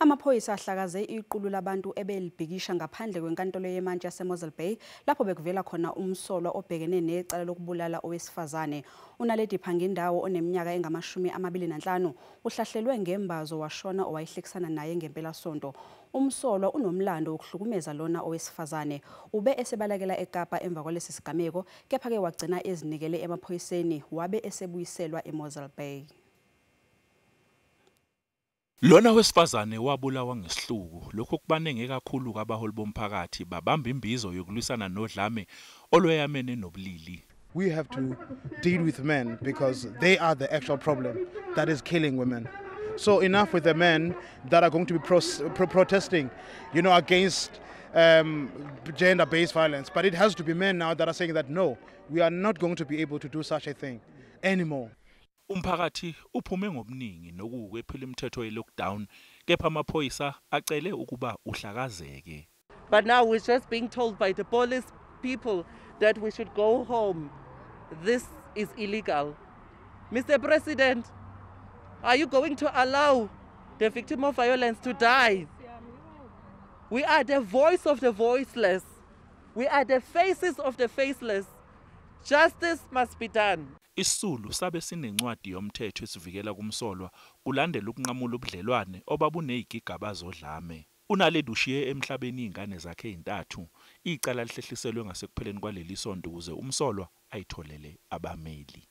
Amaphoyisa ahlakaze iqulu labantu ebelibhikisha ngaphandle kwenkantolo yemantshi yaseMossel Bay lapho bekuvela khona umsolwa obhekene necala lokubulala owesifazane. UNaledi Phangindawo oneminyaka engama-25 uhlahlelwe ngembazo washona owayehlekisana naye ngempelasonto. Umsolwa unomlando wokuhlukumeza lona owesifazane. Ube esebalekela eKapa emva kwalesi sigameko, kepha-ke wagcina ezinikele emaphoyiseni wabe esebuyiselwa eMossel Bay. Lona wesifazane wabulawa ngesihluku. Lokhu kubanenge kakhulu kabaholi bomphakathi babamba imbizo yokulwisana nodlame olweyamene nobulili. We have to deal with men because they are the actual problem that is killing women. So enough with the men that are going to be protesting against gender-based violence. But it has to be men now that are saying that no, we are not going to be able to do such a thing anymore. Umphakathi uphume ngobuningi nokuwukwephula imithetho ye-lockdown, kepha amaphoyisa acele ukuba uhlakazeke. But now we're just being told by the police people that we should go home. This is illegal. Mr. President, are you going to allow the victim of violence to die? We are the voice of the voiceless. We are the faces of the faceless. Justice must be done. Isisulu sabe sinencwadi yomthetho esivikela kumsolwa kulandela ukunqamula ubudlelwane obabunezigigaba zodlame. UNaledi ushiye emhlabeni izingane zakhe ezintathu. Icala lihlehliselwe ngasekupheleni kwaleli sonto ukuze umsolwa ayitholele abameli.